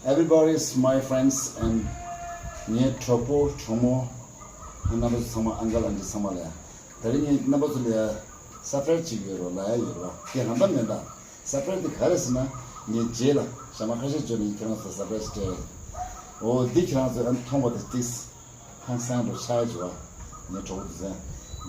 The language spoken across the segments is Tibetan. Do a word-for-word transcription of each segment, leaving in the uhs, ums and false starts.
Everybody is my friends and ངའི་གྲོགས་པོ་གྲོགས་མོ། རྣམ་པ་ཚོ་ཚང་མ། ཨང་ཀལ་ཨན་ཊི་ཚང་མ་ལ་ཡ། དེ་རིང་ངས་རྣམ་པ་ཚོ་ལ་ཡ་སར་པ་རའི་སི་ཅིག་ཡོད་རོགས་ལ་ཡ་ཡོད་རོགས། དེ་རང་ད་མེད་ད། སར་པ་རའི་སི་དེ་ག་རེ་ཟེར་ན། ངས་རྗེས་ལ་ཞག་མ་ཁ་ཤས་འཇོག་ནས་ཁྱེད་རང་ཚོ་སར་པ་རའི་སི་སྤྲད། འོ་འདི་ཁྱེད་རང་ཚོ་ཨ་ནི་མཐོང་བ་དེ་ཏིས་ཧང་སང་རུ་ཆགས་ཡོད་ར། ངའི་གྲོགས་པོ་དེ་ཚོ་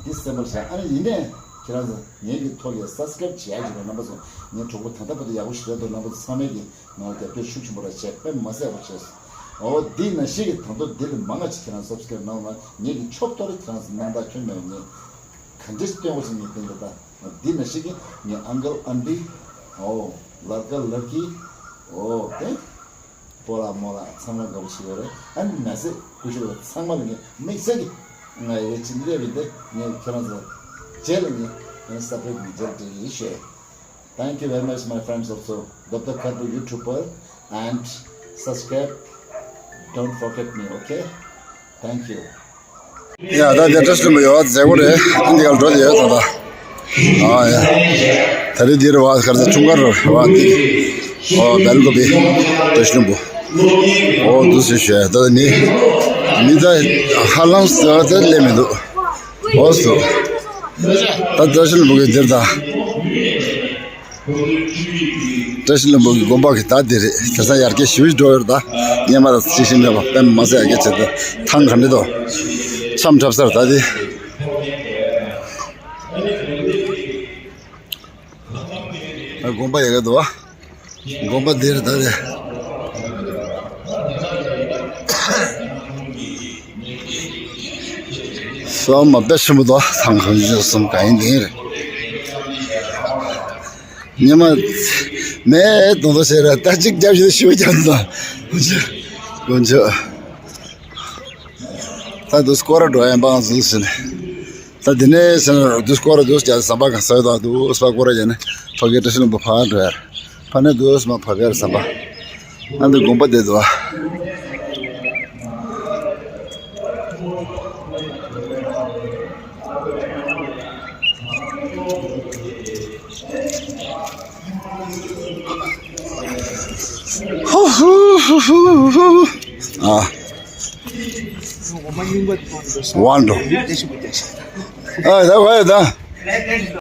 འདི་སེམས་པར་བཞག་ཨ་ནི་ཡིན་ནས་ཁྱེད་རང་ཚོ་ངའི་གི་ཐོག་ལ་སབ་སི་ཀ་རེབ་བྱེད་ཡ་ཡོད་ར། རྣམ་པ་ཚོ་ངའི་གྲོགས་པོ་ད་ལྟ་བར་དུ་ཡག་པོ་ཞིག་རེད་འདུག་རྣམ་པ་ཚོ་ཚང་མས་ཀྱི་ང་ལ་རྒྱབ་སྐྱོར་ཤུགས་ཆེན་པོ་ར་བྱས། དཔེ་མ་སྲིད་ཡག་པོ་བྱས་སོང་། འོ་འདི་ན་ཤི་གི་ད་དུང་འདི་ལས་མང་ང་ཅིག་ཁྱེད་རང་སབ་སི་ཀ་རེབ་གནང་བ་ངེད་ཀྱི་ཆོབ་ཐོར་ཁྱེད་རང་ཚོ་གནང་དག་ཁྱོད་མེད་པ་ངས་ག་འདྲས་སྟོན་དགོས་ཟེར་ངས་བསྟན་གྱི་ད། འདི་ན་ཤི་གི་ངས་ཨང་ཀལ་ཨན་ཊི། འོ་ལར་ཀ་ལར་ཀི། འོ་དེ་སྤོ་ལགས་རྨོ་ལགས་ཚང་མ་དགའ་པོ་བྱེད་ཡོད་རེད། ཨ་ནི་མ་ཟད་སྐུ་ཞབས་ལགས་ཚང་མ་ལ་ངས་དམིགས་བསལ་གྱི་ང་ཡི་ཅིག་སླེབས་ཡིན་ཏེ་ངས་ཁྱེད་རང་ཚོ་རྗེས་ལ་ངས་ཨ་ནི་སབ་སི་ཀ་རེབ་ངས་རྗེས་ལ་སྤྲད་ཀྱི་ཡིན་ཞུ། Thank you very much, my friends. Also, Doctor Khardu YouTuber and subscribe. Don't forget me, okay? Thank you. ཡ་ད་དེ་བཀྲ་ཤིས་ལྷུན་པོ་ཡོད་མཛད་སྒོ་རེད། ཨ་འདི་ག་ལ་འགྲོ་དེ་ཡོད་ད་ད། ཨ་ཡ། ད་རེས་འདི་རེད་བ་ག་རེ་ཟེར་འཁྲུངས་སྐར་རེད་བ་འདི། ཨོ་སྦེལ་ཀོབ་པི་བཀྲ་ཤིས་ལྷུན་པོ། ཨོ་འདུག་སེ་ཞུ་ཡ་ད་ནི། མི་ད་ཧ་ལམ་ཟེར་བ་ད་སླེབས་མི་འདུག་འོ་སོ། ད་བཀྲ་ཤིས་ལྷུན་པོ་གི་འདིར་ད། བཀྲ་ཤིས་ལྷུན་པོ་གི་དགོན་པ་གི་ད་འདི་རེད། དེང་སང་ཡར་རྒྱས་ཞེ་པོ་ཅིག་འགྲོ་ཡོད་རེད་ད། སྔོན་མ་དང་གཅིག་ཤིང་མེད་པ་དཔེ་མ་སྲིད་ཡར་རྒྱས་བྱས་ཏེ་ཐང་ག་འདྲ་འདུག་འཆམ་འཁྲབ་སར་ད་འདི། དགོན་པ་ཡག་གི་འདུག་དགོན་པ་འདི་རེད་ད་དེ། ས་མ་དཔེ་ཆེན་པོ་འདུག་ཐང་ག་འདྲ་གསུམ་ག་ཡིན་དེ་རེད། ཉི་མ་མེད་དུང་དུ་བྱས་ར་ད་གཅིག་རྒྱབ་བཞི་ཤིའུ་རྒྱབ་དང་། དཀོན་མཆོག་ད་དུ་སྐོར་ར་འགྲོ་ཡ་འབངས་ཚོ་ཟིན། ད་དེ་ནས་ཟིན་ར་དུ་སྐོར་ར་དུ་རྒྱ་ཟམ་པ་གང་ས་ཡོད་དང་དུ་སྤ་སྐོར་ར་བྱས་ནས་ཕ་གི་བཀྲ་ཤིས་ལྷུན་པོ་ཕར་འགྲོ་ཡ། ཕ་ནས་དུ་སྨ་ཕ་གར་ཟམ་པ། ཨ་འདི་དགོན་པ་དེ་དུ་བ། ཨ། ཝན་ཌོ། ཨ་ད་ཝ་ད།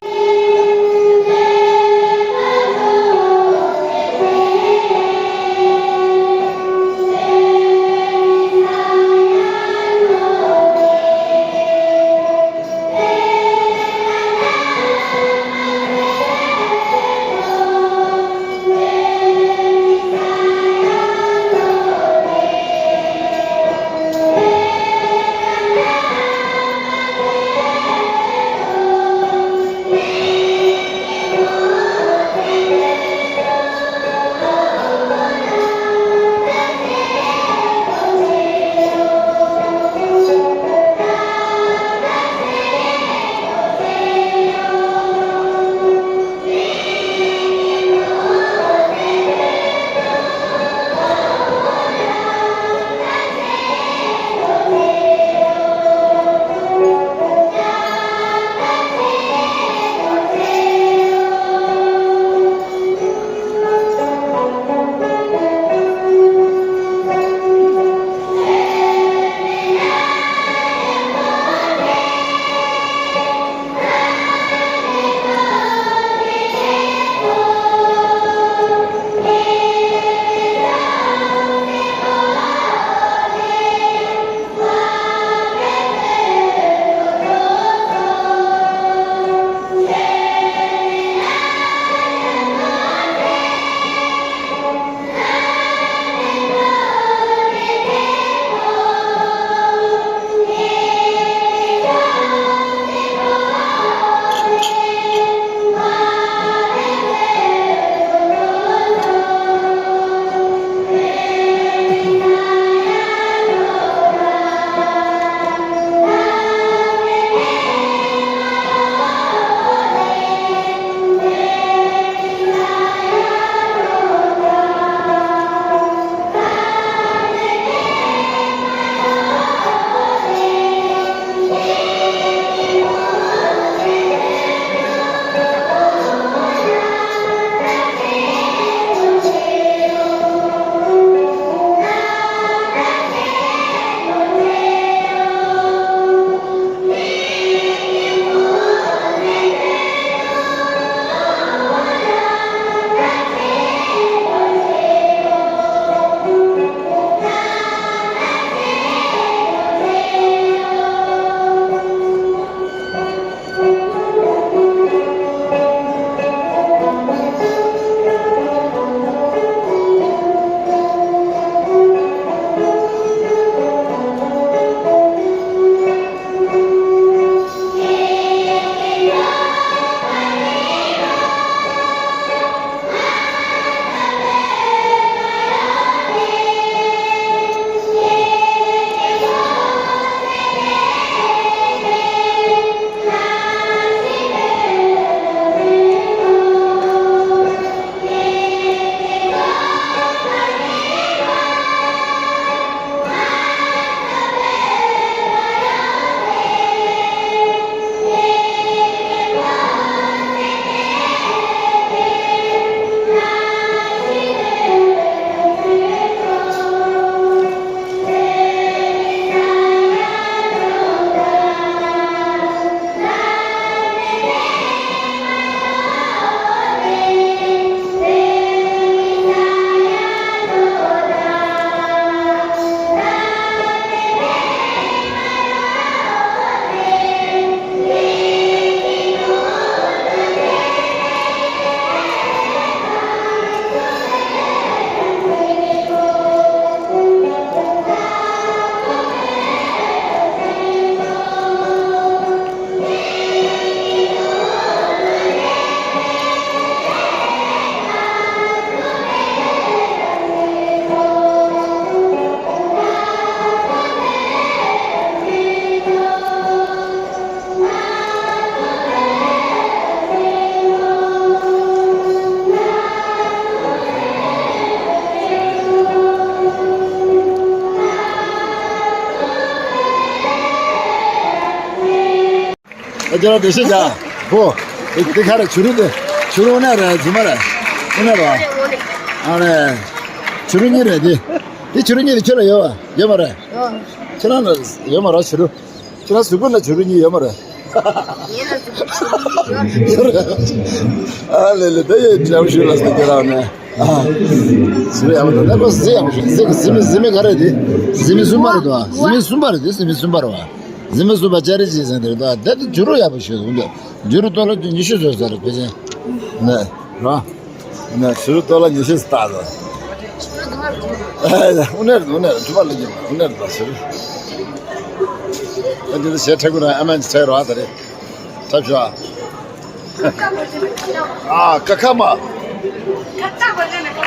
ཁྱེད་རང་དེ་ཤེས་ཀྱང་། ཧོ། དེ་དེ་ག་རེ། བྱུ་རུ་དེ། བྱུ་རུ་འོ་ན་རེད། རྫུན་མ་རེད། འོ་ན་རེད། ཨ་རེ། བྱུ་རུ་གཉིས་རེད་དེ། དེ་བྱུ་རུ་གཉིས་དེ་ཁྱོད་ལ་ཡོད་པ་ཡོད་མ་རེད། ཁྱེད་རང་ལ་ཡོད་མ་རེད་བྱུ་རུ། ཁྱེད་རང་གཟུགས་པོ་ན་བྱུ་རུ་གཉིས་ཡོད་མ་རེད། ཡོད་རེད། ཨ་ལེ་ལེ། དེ་ཡོད་འགྲམ་ཞུ་ལ་སོ་ཁྱེད་རང་ནས། ཨ། བྱུ་རུ་ཡག་པོ་འདུག་ད་ཁོ་གཟི་ཡག་པོ་ཞིག་གཟི་གཟི་མིག་གཟི་མིག་ག་རེ་དེ། གཟི་མིག་གསུམ་པ་རེད་འདུག་ཨ། གཟི་མིག་གསུམ་པ་རེད་དེ། གཟི་མིག་གསུམ་པ་རེད་བ། གཟི་མིག་གསུམ་པ་ཅ་རི་ཅི་ཟེར་དེ་རེད་འདུག་ཨ། དེ་དེ་བྱུ་རུ་ཡག་པོ་ཞིག་འདུག་བྱུ་རུ་ཏོ་ལོ་ཉི་ཤུ་བཟོས་ས་རེད་ཕལ་ཆེར། ནས་ར། ནས་བྱུ་རུ་ཏོ་ལོ་ཉི་ཤུ་ཙམ་བཏགས་ས། ཨ་ཡ། དངོས་གནས་རེད། དངོས་གནས་རེད། གྲུ་པ་ལ་ཉི་མ་དངོས་གནས་རེད་ད་བྱུ་རུ། ཨ་འདི་ལ་ཞེ་ཁྲ་ཀུ་ར་ཨ་མ་ཅི་ཁྲ་ར་བ་ད་རེད། ཁྲ་བྱུ་ཨ། ཨ་ཀ་ཁ་མ།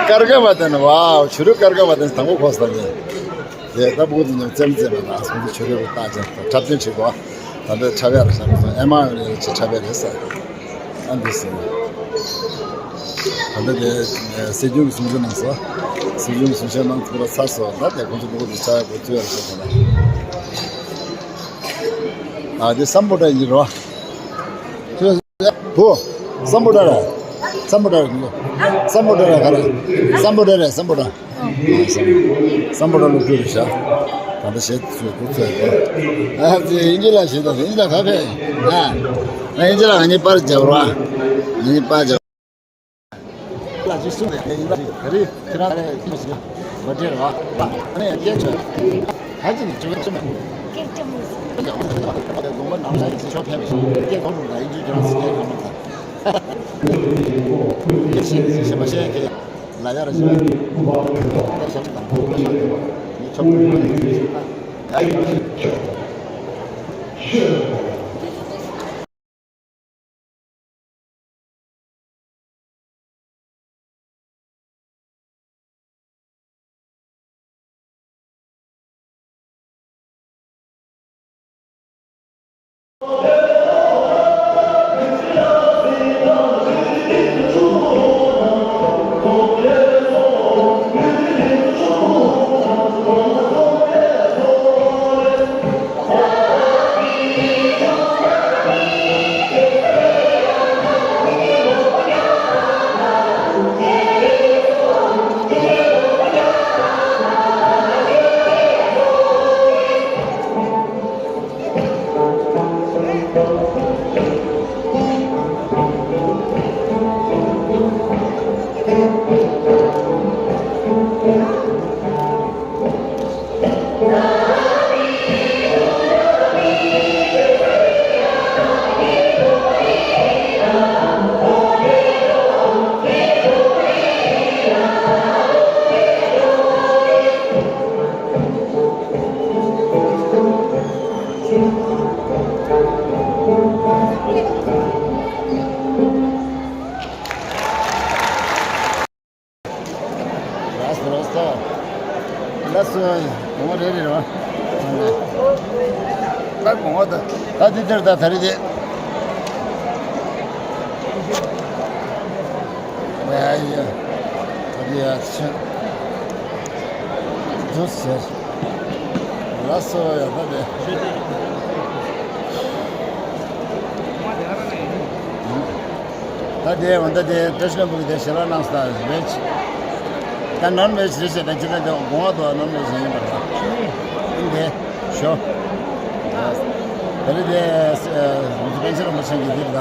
ཀར་ཀ་མ་དེ་ནི་ཝའོ། བྱུ་རུ་ཀར་ཀ་མ་དེ་ནི་དང་པོ་གོ་ས་ནི། དེ་ལྟ་བུ་དེ་ཉམས་རྩེད་མོ་རྩེད་པ་དང་སོང་དུ་ཆོས་རེ་རུ་བཏགས་ཀྱང་འཁྲབ་སྟོན་བྱེད་དགོས། ད་ལྟ་འཁྲབ་ཡག་རེ་བཞག་དགོས་སོང་། ཨེ་མ་རེ་ཆེ་འཁྲབ་ཡག་རེད་ཟེར། ཨ་འདི་ཟེར། ད་ལྟ་དེ་སྲིད་སྐྱོང་གི་གསུང་བཤད་གནང་སོང་། སྲིད་སྐྱོང་གི་གསུང་བཤད་གནང་ཐུབ་པ་ཚར་སོང་། ད་དེ་ཁོང་ཚོ་ཕྲུ་གུ་དེ་ཆ་ཡག་པོ་ཐུབ་ཡག་རེ་བྱེད་དགོས་ན། ཨ་དེ་སམ་བྷོ་ཊ་ཡིན་རོ། བུ། སམ་བྷོ་ཊ་རེད། སམ་བྷོ་ཊ་རེད། སམ་བྷོ་ཊ་རེད་ག་རེད། སམ་བྷོ་ཊ་རེད། སམ་བྷོ་ཊ། སམ་བྷོ་ཊ་སློབ་ཕྲུག་རེད་ཤག་ད་ལྟ་བྱེད་ཚུལ་དགོས་ཚུལ་དགོས། ཨ་ཙི་ཨིན་ཇི་ལ་བྱེད་དང་ཨིན་ཇི་ལ་ག་ཕེ། ཨ་ཨིན་ཇི་ལ་ང་གཉིས་པར་རྒྱབ་རོགས། ང་གཉིས་པར་རྒྱབ། ལ་ཅི་གསུངས་ནས་ཨིན་ཇི་ག་རེ་ཁྱེད་རང་ལ་ཅི་ཟེར་བ་འདྲེ་རེད་བ། ཨ་ནི་སྐད་ཆ་ཧ་ཅི་ནས་ཅི་བ་ཅི་མ། དགོངས་པ་ནམ་ལ་ཡིན་ཤོག་ཕེབས་སོང་། སྐད་གོ་རུ་ལ་ཨིན་ཇི་ཅོ་སི་སྐད་ག་མ་ད། ཡེ་ཤེས་ཤེས་མ་ཤེས་ཀྱི་ལ་ཡར་ཞིག་ད་ཞབས་དང་པོ་ཞབས་དང་པོ་ནི་ཆོག་པ་ཡ་ཡི། རོགས་སོ་རོགས་སོ། ལགས་སོ། གོང་མ་རེ་རེ་རོ། ད་གོང་མ་ད་ད་འདི་འདིར་ད་ད་རེ་དེ། ཡ་ཡ། ད་འདི་ཡ་ཆེ། འདུག་ཟེར། ལགས་སོ་ཡ་ད་དེ། ད་དེ་འོ་ད་དེ་བཀྲ་ཤིས་ལྷུན་པོ་གི་དེ་ཞལ་ལག་གནང་སོང་ད་བེཇ། ད་ནོན་བེཇ་རེད་ཟེར། ད་ཅི་ད་དེ་དགོངས་པ་འདུག་ནོན་བེཇ་ཡིན་པར་ད། ཡིན་དེ་ཞོ། ད་རེས་དེ་ང་ཚོ་པཎ་ཆེན་རིན་པོ་ཆེ་གི་དེ་ད་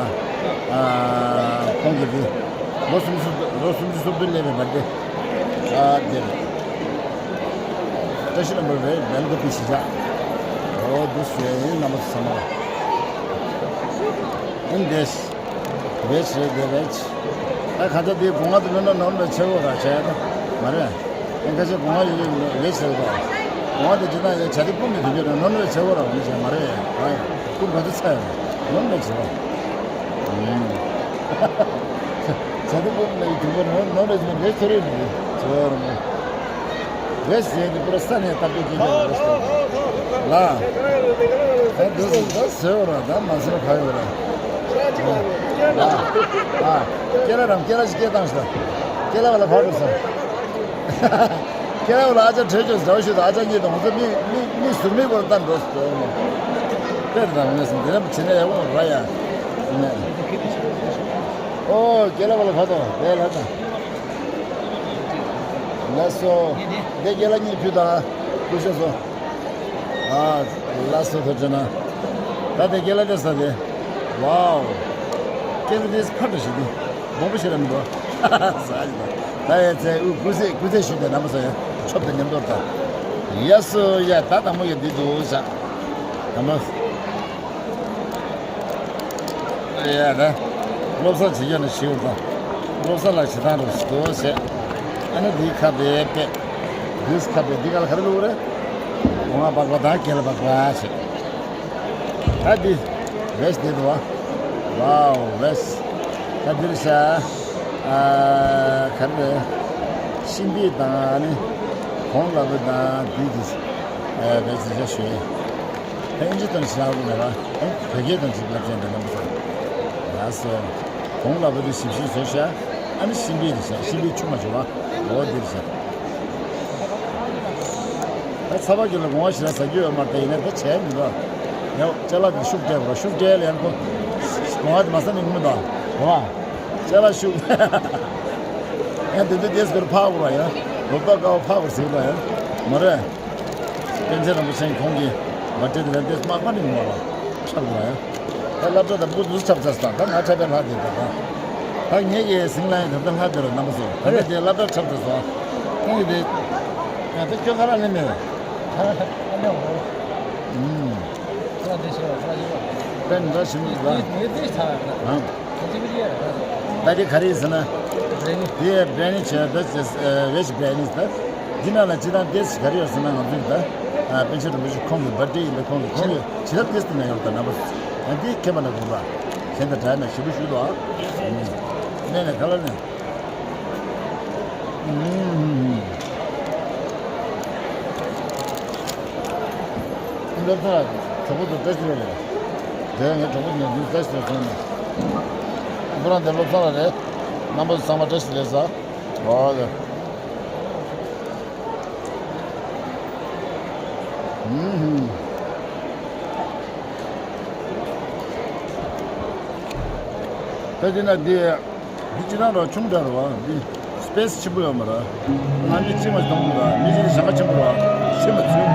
ཁོང་གི་དེ་ལོ་སུམ་ཅུ་ལོ་སུམ་ཅུ་སོ་བདུན་སླེབས་པའི་བར་དེ་ད་དེ་བཀྲ་ཤིས་ལྷུན་པོ་བེ་བེལ་ཀོ་པི་གཞིས་ཆགས། འོ་འདུག་ཟེར་ཡིན། རྣམ་པ་ཚོ་ཚང་མ་ལ་ཡིན་དེ། བེཇ་རེད་དེ་བེཇ། ད་ག་ཚོད་དེ་གོང་ང་དུ་ལོན་ན་ནོར་མེད་ཆེ་བོ་ར་བྱས་ད་མ་རེད། ཨེ་ཁ་ཆེ་གོང་ང་ཡོད་ཡོད་བེཇ་ཟེར་བ། གོང་ང་དུ་ཇི་ན་ཡོད་བྱ་དེ་ཀུན་གྱི་དུས་རྒྱུན་ནོར་མེད་ཆེ་བོ་ར་འོ་ནི་བྱས་མ་རེད། ཨ་ཡ་ཀུན་ག་ཚོད་ཚ་ཡོད་ནོར་མེད་ཆེ་བོ། བྱ་དེ་ཀུན་གྱི་དུས་རྒྱུན་ནོར་མེད་ཆེ་བོ་བེཇ་ཐོ་རེ་མི་འདུག་ཆེ་བོ་ར་མེད། བེས་ཟེར་ནི་པུ་ར་ས་ནས་སྟབས་བདེ་སྐྱེ་རྒྱུ་རེད་ཟེར་ལ། ད་འདི་ཟེར་ད་ཟེར་བ་ར་ད་མ་ཟེར་བ་ག་ཡོད་ར། ལ། ཨ། ཀེ་ལ་རམ་ཀེ་ལ་ཞིག་སྐད་བཏང་ཞིག་ད། ཀེ་ལ་བ་ལ་ཕར་འགྲོ་ས། ཀེ་ལ་བ་ལ་ཨ་ཅག་བྲོས་བྱོས་ཟེར་བ་ཞིག་ད་ཨ་ཅག་གཉིས་དང་ང་ཚོ་མི་མི་མི་ཟུར་མིག་བར་ལྟ་འགྲོ་ཟེར། དཔེར་དང་ངས་འདི་རམ་བྱེད་ན་ཡག་པོ་ར་ཡ། ཨོ་རྒན་ལགས་པ་ལ་ཕ་དང་དེ་ལ་དང་། ལགས་སོ། དེ་རྒན་ལགས་གཉིས་ཕུལ་དང་། སྐུ་ཞབས་སོ། ཨ། ལགས་སོ་ཐུགས་རྗེ་གནང་། ད་དེ་རྒན་ལགས་དེ་ས་དེ། ཝའོ། སྐད་དེ་ཕར་འགྲོ་ཞིག་དེ། མང་པོ་ཞིག་ར་མི་འགྲོ། ཟ་ཞིག་དང་། ད་ཡ་ཚེ་ཨུ་སྐུ་ཚེ་སྐུ་ཚེ་ཞུ་དེ་རྣམ་པ་ཚོ་ཡ། ཆོབ་དེ་མཉམ་དུ་ད། ཡ་སོ་ཡ་ད་དང་མོ་ཡ་འདི་འདུག་ཟ། དང་མོ། ཡ་ད། བློ་བཟང་བྱེད་རྒྱུ་ནི་ཞིའུ་དང་། བློ་བཟང་ལ་བྱེད་སྟངས་རུ་སྡོད་བྱེད། ཨ་ནི་འདི་ཁ་བེ་བེ། འདིས་ཁ་བེ་འདི་ག་ལ་ག་རེ་བླུགས་རེད། འོ་ང་སྦག་སྦག་དང་རྒན་ལ་སྦག་སྦག་བྱེད། ད་འདི། བེས་འདི་འདུག་བ། ཝའོ་བེས། ད་འདིར་ཤ། ཨ། ག་རེ་རེད། ཤིང་པི་དང་ནི། གོང་ལ་བུ་དང་འདི་འདི། ཨ། བེས་འདི་ཤ་ཞོས། ཕན་ཅི་དང་ཞག་གི་མེད་པ། བོད་སྐད་དང་ཅིག་ལབ་ཅན་དེ་རྣམ་པ་ཚོ། ལགས་སོ། གོང་ལ་བུ་དེ་ཞིབ་ཞིབ་བཟོས་ཤག་ཨ་ནི་ཤིང་པའི་རེད་ཤག་ཤིང་པའི་ཆུང་མ་བྱུང་བ། འོ་དེ་རེད་ཤག་ད་ཚ་བ་གི་ལ་གོང་བ་ཞེ་དྲག་ཟ་རྒྱུ་ཡོད་མ་རེད་ཡིན་ན་ད་བྱས་མི་འདུག་ཡང་ཅ་ལག་དེ་ཤུགས་སྤྲད་པ་ཤུགས་སྤྲད་ལ་ཡང་ཁོ། གོང་བ་དེ་མ་ཟ་ནི་ངུ་མི་འདུག་གོང་བ། ཅ་ལག་ཤུགས། ཡང་དེ་དུས་དེ་ཟེར་ཕག་གོ་ར་ཡང་། ལོ་ཏོག་དཀར་བ་ཕག་གོ་ཟེར་གོ་ར་ཡང་། མ་རེད། པཎ་ཆེན་རིན་པོ་ཆེ་ཁོང་གིས་མ་སྤྲད་དེ་ལན་ཏེ་མ་མ་ནི་མ་བ་ཆགས་འགྲོ་ཡ། ད་སློབ་གྲྭ་དང་པུ་ཏུ་ཆབ་ཚ་སྟངས་ད་ང་འཁྲབ་པའི་ལྷ་དེ་ད་ད། ད་ངེད་ཀྱི་སིང་ལ་ཡི་ད་ལྟ་ལྷ་དེ་རུ་རྣམ་པ་ཚོ་ད་ལྟ་དེ་སློབ་གྲྭ་ཆབ་ཚ་སོང་། ཁོང་གིས་དེ། ད་ཁྱོད་ཁ་ར་ལེན་མེད། ཨུམ། ད་དེ་འདྲ་ཞིག་ལ། ད་དེ་ག་རེ་ཟེར་ན། དེ་བྲེ་ནི་བྱས་ད་ཅི་ཝེཇ་བྲེ་ནི་ད། འདི་ནང་ལ་ཅི་དང་ཏེས་ག་རེ་ཡོད་ཟེར་ན་ང་ཚོའི་ད། པཎ་ཆེན་རིན་པོ་ཆེ་ཁོང་གི་བར་ཏི་ཡིན་པས་ཁོང་གི་ཁོང་གི་ཇི་ལྟར་ཏེས་དེ་ན་ཡོད་ད་རྣམ་པ། ཨ་འདི་ཁྱེད་པ་ན་དགོངས་པ། གཞན་དང་འདྲ་ན་ཞིབ་པོ་ཞུ་དོ། ཨ་ནས་ནས་ག་ལ་ནས། འདི་ལྟར་གྲོགས་པོ་དང་བཀྲ་ཤིས་རེད། དེ་ངའི་གྲོགས་པོ་ནས་འདི་བཀྲ་ཤིས་རེད་སོང་ནས། ཁོ་རང་དེ་བློ་བཟང་ལ་རེད། རྣམ་པ་ཚོ་ཚང་མ་བཀྲ་ཤིས་རེད་ཟ། ཨོ་ལེ། ཧུམ་ཧུམ། ད་དེ་ན་དེ། འདི་ཅི་རང་ར་ཆུང་དྲགས་ར་བ། འདི་སི་པེ་སི་ཆེན་པོ་ཡོད་མ་ར། ང་མི་གཅིག་མ་གཏོང་གི་ར། མི་གཅིག་ནི་ཞེ་དྲག་ཆེན་པོ་ར། ཤི་མ་ཚུལ།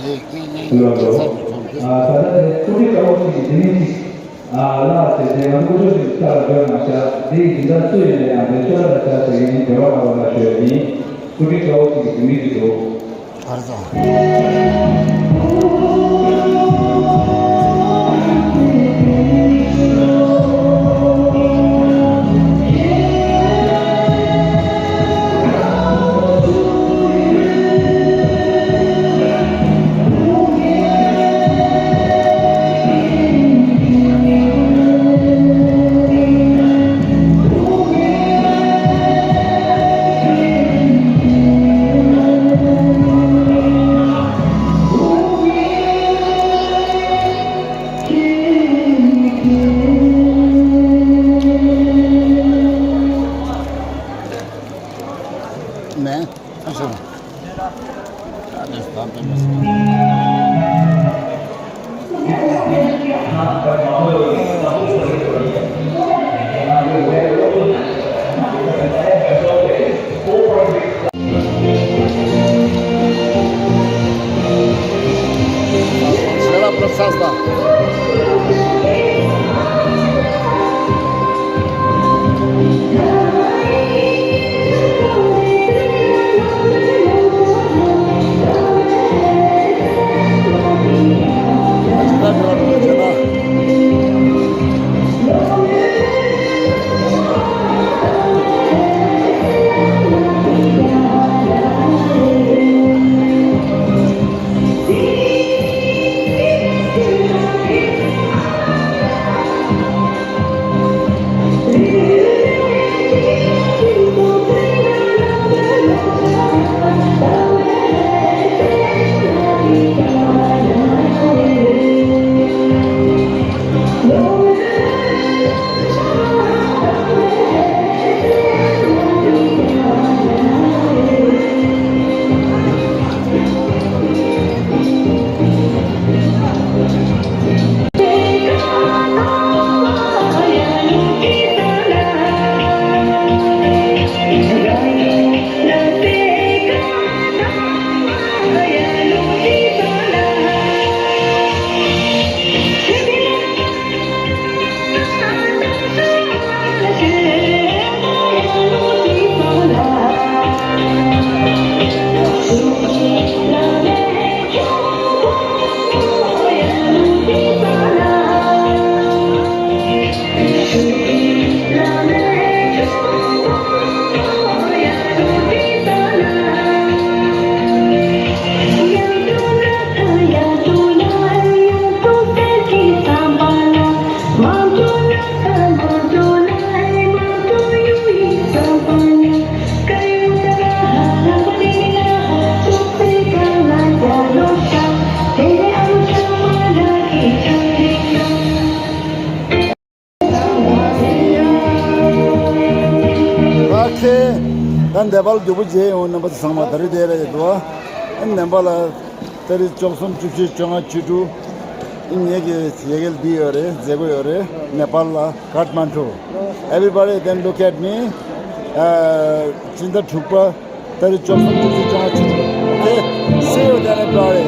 ལོ་ལོ། ཨ་ད་ལྟ་དེ་སྐུ་ཕྲེང་དཀར་པོ་ཞིག་གིས་དེ་ནས་ཅིག་ཨ་ལ་དེ་དེ་ང་སྐུ་ཕྲེང་ཞིག་ལྟར་འགྲོ་མ་བྱ། དེ་ཡི་འཛིན་གྲྭ་སུ་ཡིན་ན་ཡང་དེ་ཆོས་ལ་བྱ་ཟེར་ཡིན། དེ་བ་ང་བ་ལ་ཞོལ་ཡིན། སྐུ་ཕྲེང་དཀར་པོ་ཞིག་གིས་དེ་མི་ཅིག་འགྲོ། ཨ་ཁེ། ད་ནེ་པཱལ་རྒྱུ་པོ་མཇལ་ཡོང་། རྣམ་པ་ཚོ་ཚང་མ་ད་རེས་དེ་ལ་ཡོད་དོ། ཨ་ནེ་པཱལ་ལ་ཏ་རིག་བཅུ་གསུམ་བཅུ་བཞི་བཅོ་ལྔ་བཅུ་དྲུག་ཨ་ངེད་ཀྱི་ཡ་གི་ལ་འདི་ཡོད་རེད། མཛད་སྒོ་ཡོད་རེད། ནེ་པཱལ་ལ་ཀཱཐ་མན་ཌུ། Everybody then look at me. ཨ་སྤྱི་ཟླ་དྲུག་པ། ཏ་རིག་བཅུ་གསུམ་བཅུ་བཞི་བཅོ་ལྔ་བཅུ་དྲུག Okay, see you then, everybody.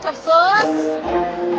ཐབས་སོ།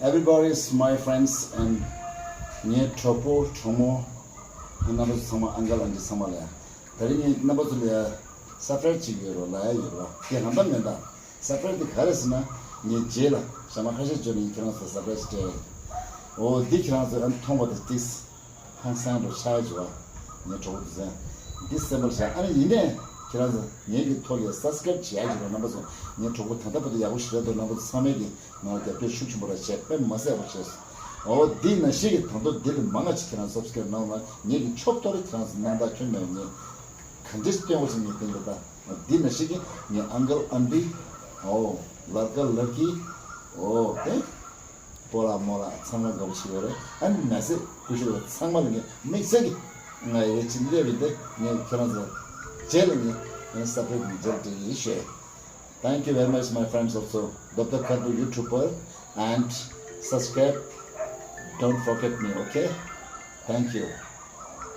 Everybody is my friends and ངའི་གྲོགས་པོ་གྲོགས་མོ། རྣམ་པ་ཚོ་ཚང་མ། ཨང་ཀལ་ཨན་ཊི་ཚང་མ་ལ་ཡ། ད་རིང་ངས་རྣམ་པ་ཚོ་ལ་ཡ་སར་པ་རའི་སི་ཅིག་ཡོད་རོགས་ལ་ཡ་ཡོད་རོགས། དེ་ལྷམ་པ་མེད་ད། སར་པ་རའི་སི་དེ་ག་རེ་ཟེར་ན། ངས་རྗེས་ལ་ཞག་མ་ཁ་ཤས་འགྱོ་ནས་ངས་ཁྱེད་རང་ཚོ་ལ་སར་པ་རའི་སི་སྤྲད་ཡ་ཡིན། འོ་འདི་ཁྱེད་རང་ཚོ་ཨ་མཐོང་བ་དང་ཏིས། ཧང་སང་འགྲོ་ཆགས་ཡོད་བ། ངའི་གྲོགས་པོ་དུ་ཟན། འདི་སེམས་པར་བཞག་ཨ་ནི་ཡིན་ནས་ཁྱེད་རང་ཚོ་ངའི་གི་ཐོག་ལ་སབ་སི་ཀ་རེབ་བྱེད་ཡ་ཡོད་རོགས། རྣམ་པ་ཚོ་ངའི་གྲོགས་པོ་ད་ལྟ་བར་དུ་ཡག་པོ་ཞིག་རེད་འདུག་རྣམ་པ་ཚོ་ཚང་མས་གི་ང་ལ་རྒྱབ་སྐྱོར་ཤུགས་ཆེན་པོ་ར་བྱས། དཔེ་མ་སྲིད་ཡག་པོ་བྱས་སོང་། འོ་འདི་ནང་བཞིན་གི་ད་དུང་འདི་ལས་མང་ང་ཅིག་ཁྱེད་རང་སབ་སི་ཀ་རེབ་གནང་བ་ངེད་ཀྱི་ཆོབ་ཐོ་རེ་ཁྱེད་རང་ཚོ་གནང་དག་ཁྱོན་མེད་པ་ངས་གང་ཅི་སྟོན་དགོས་ཅིག་ངས་བསྟན་གྱི་ད། འདི་ནང་བཞིན་གི་ངའི་ཨང་ཀལ་ཨན་ཊི། འོ་ལར་ཀ་ལར་ཀི། འོ་དེ་སྤོ་ལགས་རྨོ་ལགས་ཚང་མ་དགའ་པོ་བྱེད་ཡོད་རེད། ཨ་ནི་མ་ཟད་སྐུ་ཞབས་ལགས་ཚང་མ་ལ་ངས་དམིགས་བསལ་གྱི་ང་ཡི་རེ་ཅིག་སླེབས་ཡིན་ཏེ་ངས་ཁྱེད་རང་ཚོ་རྗེས་ལ་ངས་ཨ་ནི་སབ་སི་ཀ་རེབ་ངས་རྗེས་ལ་སྤྲད་ཡིན་ཞུ། Thank you very much, my friends. Also, Doctor Khardu YouTuber and subscribe. Don't forget me, okay? Thank you.